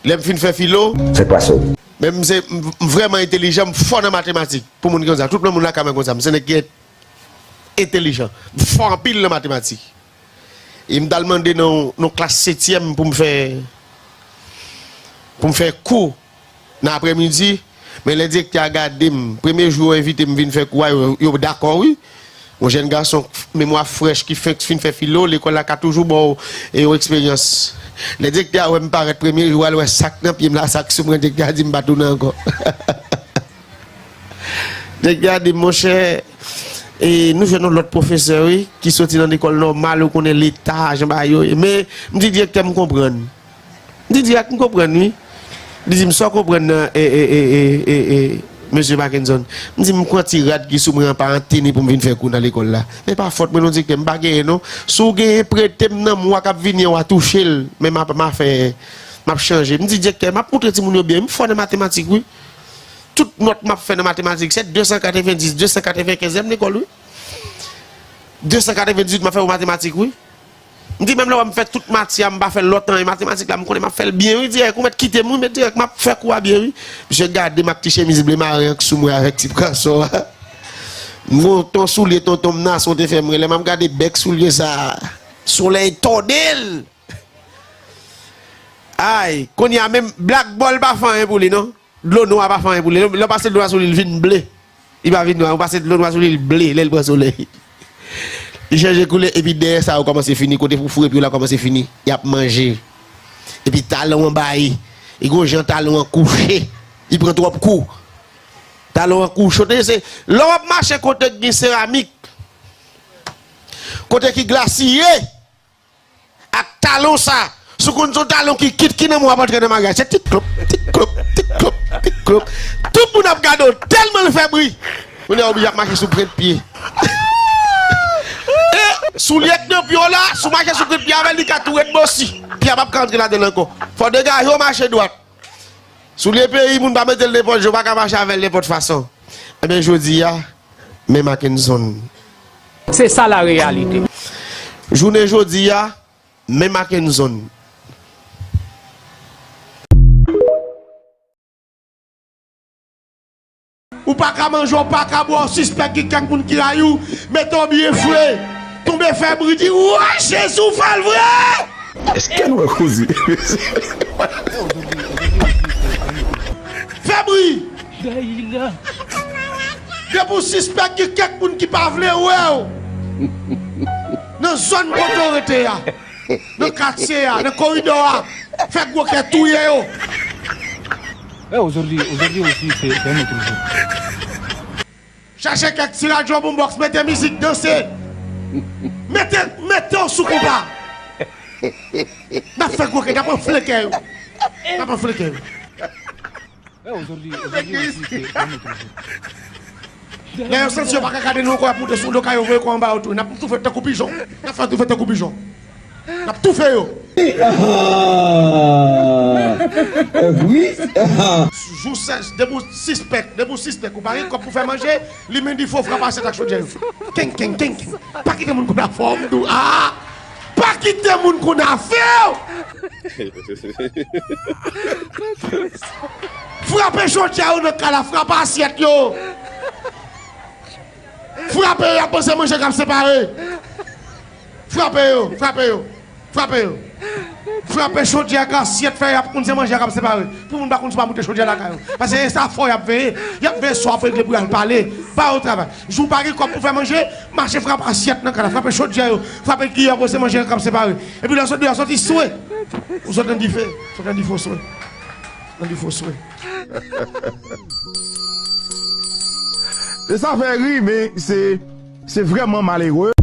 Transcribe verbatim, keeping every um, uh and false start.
Lè m fin fè filo, men m se, m, m vrèman entelijan, m fò nan matematik. Pou moun ki konn sa, tout moun lakay mwen konn sa, m se nèg ki entelijan. M fò anpil nan matematik. E m t al mande nan, nan klas setyèm pou m fè, pou m fè kou nan aprèmidi. Men lè direktè a gade m, premye jou yo envite m vin fè kou a, yo, yo dakò wi. Yon jèn gason, memwa frèch, ki fenk fin fè filo, lekòl la ka toujou ba w, e, yon eksperyans. Lè direktè a wè m parèt premye jou a, l wè sa k nan pye m la, sa k sou mwen, direktè a di m pa tounen ankò. Direktè a di m, monchè, e, nou jwenn yon lòt pwofesè, wi, ki soti nan lekòl nòmal, ou konnen leta, jan bagay yo ye. Men, m di direktè, m konprann. M di dirèk, m konprann, wi. Li di m, sa w konprann nan, e, e, mesye Mackenson? M di, m pran ti rad ki sou mwen an pa anteni pou m vin fè kou nan lekòl la. Men pa fòt mwen non, direktè, m pa genyen non. Si w genyen, prete m nan mwa k ap vini an, w a touche l. Men m ap, m a fè, m ap chanje. M di, direktè, m ap moutre timoun yo byen, m fò nan matematik, wi. Tout nòt m ap fè nan matematik, se de san katrevenndis, de san katrevenkenz, lè m lekòl, wi. De san katrevenndizwit m ap fè pou matematik, wi. M di, menm lè w wè m fè tout matyè a, m pa fè l lontan, e matematik la, m konnen m ap fè l byen, wi, dirèk. Ou mèt kite m, wi, men dirèk, m ap fè kou a byen, wi. Misye gade m ak ti chemiz ble maren an k sou mwen avèk ti krason a. M gon ton soulye tonton m Nason te fè mwen. Lè m ap gade bèk soulye sa a, solèy tòde l. Ay, kounye a menm, black ball pa fè anyen pou li, non. Dlo nwa pa fè anyen pou li. Lè w pase dlo nwa sou li, li vin ble. Li pa vin nwa, ou pase dlo nwa sou li, li ble, lè l pran solèy. Li chanje koulè, epi dèyè sa yo kòmanse fini, kote pou foure pye w la kòmanse fini. Y ap manje. Epi talon an bay. E gon jan talon an kouche. Li pran twòp kou. Talon an kouche. Kote se, lè w ap mache kote k gen seramik, kote ki glasiye, ak talon sa. Si w konn se yon talon ki kit ki nan men w ap antre nan maryaj, se tik klop, tik klop, tik klop, tik klop. Tout moun ap gade w tèlman l fè bri. Kounye a w oblije ap mache sou pwent pye. E soulye k nan pye w la, si w mache sou pwent pye avè l, li ka tou ret bosi. Pye a p ap ka antre ladan l ankò. Fò w degaje w mache dwat. Soulye peyi, moun pa mete l nenpòt jan, w pa ka mache avè l nenpòt fason. Ebyen, jodi a, men Mackenson. Se sa la reyalite. Jounen jodi a, men Mackenson. Ou pa ka manje, ou pa ka bwè, ou sispèk gen kèk moun ki rayi w, mete w byen fre. Tonbe fè bri, di, woy, Jezi, w fè l vre! Èske nou wè koze? Fè bri! Depi w sispèk gen kèk moun ki pa vle wè w nan zòn kote w rete a, nan katye a, nan koridò a, fè gwo kè touye yo. Eh, aujourd'hui, aujourd'hui aussi, c'est, c'est un autre jour. Chache kèk ti radyo boombox, mete mizik, danse. Mete, mete w sou konpa. N ap fè gwo kè, n ap anfle kè yo. N ap anfle kè yo. Eh, aujourd'hui, aujourd'hui aussi, c'est, c'est un autre jour. Lè yo santi yo pa ka gade nou ankò, y ap moute sou do kay yo, voye kò anba yo tou. N ap toufe tankou pijon. N ap fè toufe tankou pijon. N ap toufe yo. Ah, wi. Ah. Jou sèz, depi w sispèk, depi w sispèk, ou pa gen kòb pou fè manje, li men difo, frape asyèt ak chodyè yo. Kenk, kenk, kenk, kenk. Pa kite moun konn afè w, m di w. Ah! Pa kite moun konn afè w! Frape chodyè yo nan kay la, frape asyèt yo. Frape yo, y ap panse manje k ap separe. Frape yo, frape yo, frape yo. Frape chodyè ak asyèt, fè y ap konn se manje k ap separe. Pou moun pa konn si w pa moute chodyè lakay yo. Paske e sa fò y ap veye. Y ap veye sa w ap regle pou y al pale. Pa yo travay. Jou w pa gen kòb pou fè manje, mache frape asyèt nan kay la, frape chodyè yo, frape kiyè pou se manje k ap separe. Epi lè w sot deyò, soti swe. Ou sot nan dife, sot nan dife w swe. Nan dife w swe. E sa fè ri, men se, se vrèman malere.